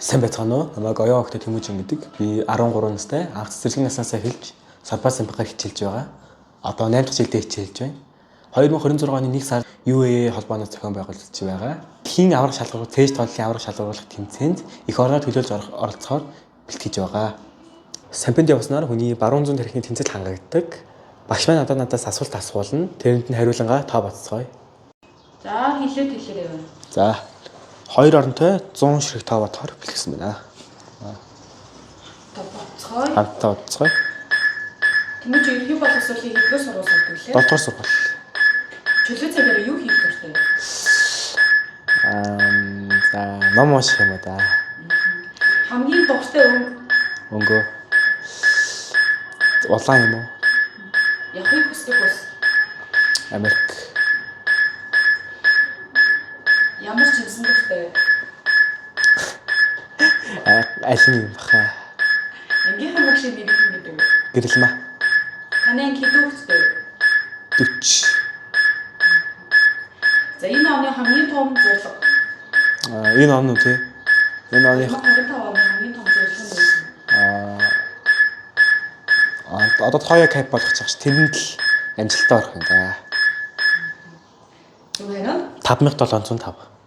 Сайн байцгаана уу? Намайг Оюун Огтой Тэмүүжин гэдэг. Би 13 настай. Анх цэцэрлэгийн наснаасаа эхэлж Салбар Самбигаар хичээлж байгаа. Одоо 8 дахь жилдээ хичээлж байна. 2026 оны 1 сард UAA холбооноос зохион байгуулагдаж байгаа. Дэлхийн аварга шалгаруулах, цээж тоглолтын аварга шалгаруулах тэмцээнд эх орноор төлөөлж оролцохоор бэлтгэж байгаа. Сампинд явснаар хүний баруун зүүн тархины тэнцэл хангагддаг. Багш маань одоо надаас асуулт асуулна. Тэрэнд нь хариулангаа тоо бодцгоё. За, хэлээд хэлээрэй. За, хоёр оронтой 100 ширхэг тоо бодохоор бэлтгэсэн байна. Одоо бодцгоё. Хамтдаа бодцгоё. Тэмүүлж ерөнхий боловсролын хэдгээр сургууль сурдаг лээ? 7 дугаар сургууль. Чөлөө цагаараа юу хийх дуртай вэ? За, ном унших юм уу да. Хамгийн дуртай өнгө? Өнгөө. Улаан юм уу? Явахыг хүсдэг улс? Америк. Ямар жимсэн дуртай вэ? Аль нь юм баха? Ангийнхан багшийн нэрийг хэн гэдэг вэ? Гэрэлмэ. Таны анги хэдэн хүүхэдтэй вэ? 40. За, энэ оны хамгийн том зорилго? Аа, энэ он уу тий? Энэ оны 2025 оны хамгийн том зорилго нь юу вэ? Аа, одоо Toyo Cup болох гэж байгаа ш. Тэрэнд л амжилттай орох юм да. Зөв байна уу? 5705.